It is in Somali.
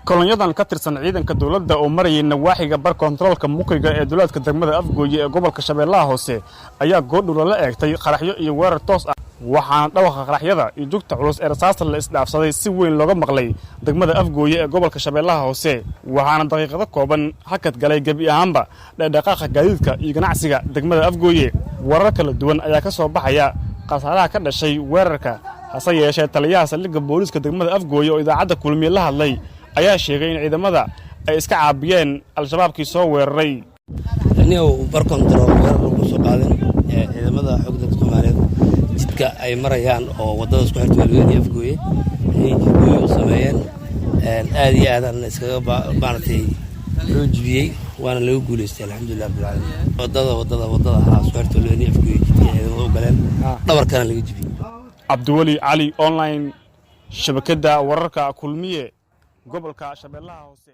Kolonyadan ka tirsan ciidanka dowladda oo marayay nawaaxiga bar kontaroolka Mukiga ee duleedka degmada Afgooye ee gobolka Shabeellaha Hoose ayaa goordhow lala eegtay qaraxyo iyo weerar toos ah, waxaana dhawaqa qaraxyada iyo jugta culus ee rasaasta la isdhaafsaday si weyn looga maqlay degmada Afgooye ee gobolka Shabeellaha Hoose, waxaana daqiiqado kooban hakad galay gebi ahaanba dhaqdhaqaaqa gaadiidka iyo ganacsiga degmada Afgooye. Warar kala duwan ayaa ka soo baxaya khasaaraha ka dhashay weerarka. Hase yeeshee, taliyaha saldhigga booliiska degmada Afgooye oo idaacadda Kulmiye la hadlay ayaa sheegay in ciidamada ay iska caabiyeen Al-Shabaabkii soo weeraray. Anigow bar kontarool weerar lagu soo qaadin. Ciidamada xoogga dalka Soomaaliyeed jidka ay marayaan oo waddada isku xirta Waalweyn iyo Afgooye ayay jidgooyo u sameeyeen. Aad iyo aadaan iskaga maaragtay loo jibiyey, waana laga guuleystay, alxamdulilah rabbil caalamiin. Wadada haa isku xirta Waalweyn iyo Afgooye jidka ciidamada u galeen, dhabarkana laga jibiyey. Cabdiweli Cali, online shabakadda wararka Kulmiye, gobolka Shabeellaha Hoose.